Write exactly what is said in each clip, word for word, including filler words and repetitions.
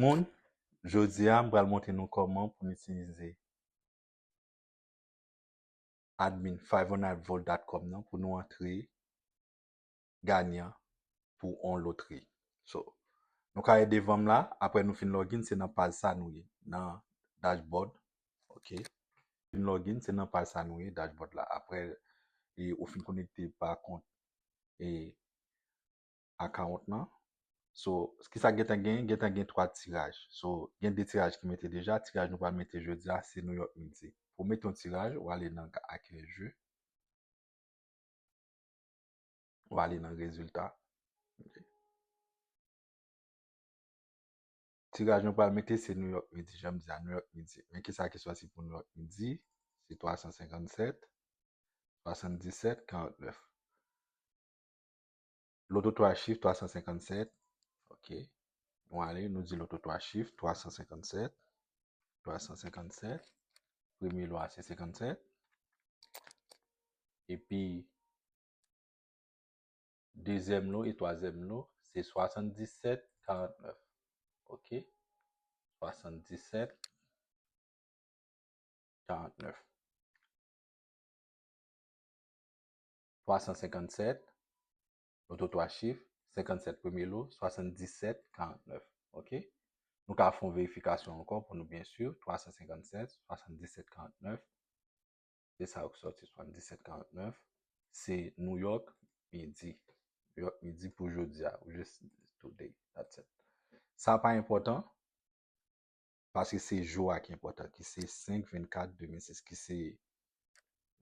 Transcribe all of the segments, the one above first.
Moun, jodi a, m pral montre nou kòman pou n itilize admin five oh nine volt dot com nan pou nou antre ganyan pou on lotri. So, nou ka ye devan m la, apre nou fin login, se nan paj sa nou ye, nan dashboard. Ok. Fin login, se nan paj sa nou ye, dashboard la. Apre, e, ou fin konekte pa kont e account nan. So, kisa gentan gen? Gentan gen twa tiraj. So, gen de tiraj ki mete deja. Tiraj nou pral mete jodi a, se New York Midi. Pou mete yon tiraj, ou ale nan akèy je. Ou ale nan rezilta. Ok. Tiraj nou pral mete se New York Midi, jan m di a, New York Midi. Men kisa ki sòti pou New York Midi? Se twa san senkannsèt, swasanndisèt, karannèf. Loto twa chif, twa san senkannsèt. Ok. Nou ale, nou di loto twa chif, twa san senkannsèt. Twa san senkannsèt. Premye lo a se senkannsèt. Epi, dezyèm lo e twazyèm lo, se swasanndisèt, karannèf. Ok? Swasanndisèt, karannèf. Twa san senkannsèt, loto twa chif, senkannsèt premye lo, swasanndisèt, karannèf. Ok? Nou ka fè yon verifikasyon ankò pou nou byen si. Twa san senkannsèt, swasanndisèt, karannèf. Se sa yo ki sòti, swasanndisèt, karannèf. Se New York Midi. New York Midi pou jodi a, just today. That's it. Sa pa enpòtan, paske se jou a ki enpòtan, ki se senk vennkat de mil sis, ki se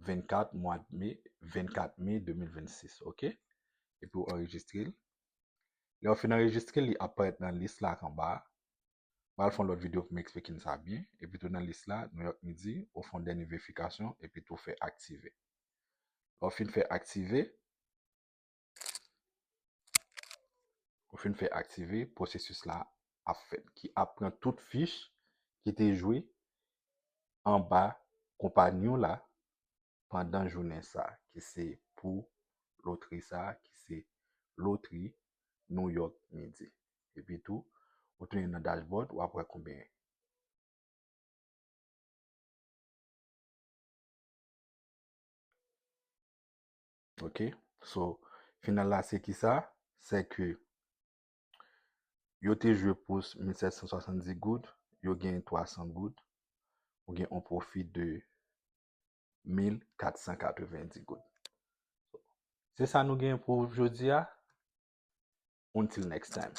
vennkat mwa de me, vennkat me de mil vennsis, ok? Epi w anrejistre l. Lè w fin anrejistre l, li ap parèt nan lis la ak anba a. Mwen al fè yon lòt videyo pou m eksplike n sa byen. Epi tou nan lis la, New York Midi, ou fè yon dènye verifikasyon, epi tou fè aktive. Lè w fin fè aktive, ou fin fè aktive, pwosesis la ap fèt, ki ap pran tout fich ki te jwe anba konpayi w la pandan jounen sa, ki se pou lotri sa, ki se lotri New York Midi. Epi tou, ou tounen nan dashboard, w ap wè konbyen. Ok, so, final la se ki sa? Se ke yo te jwe pou mil sèt san swasanndis goud, yo genyen twa san goud, ou gen yon pwofi de mil kat san katrevenndis goud. Se sa nou genyen pou jodi a. Until next time.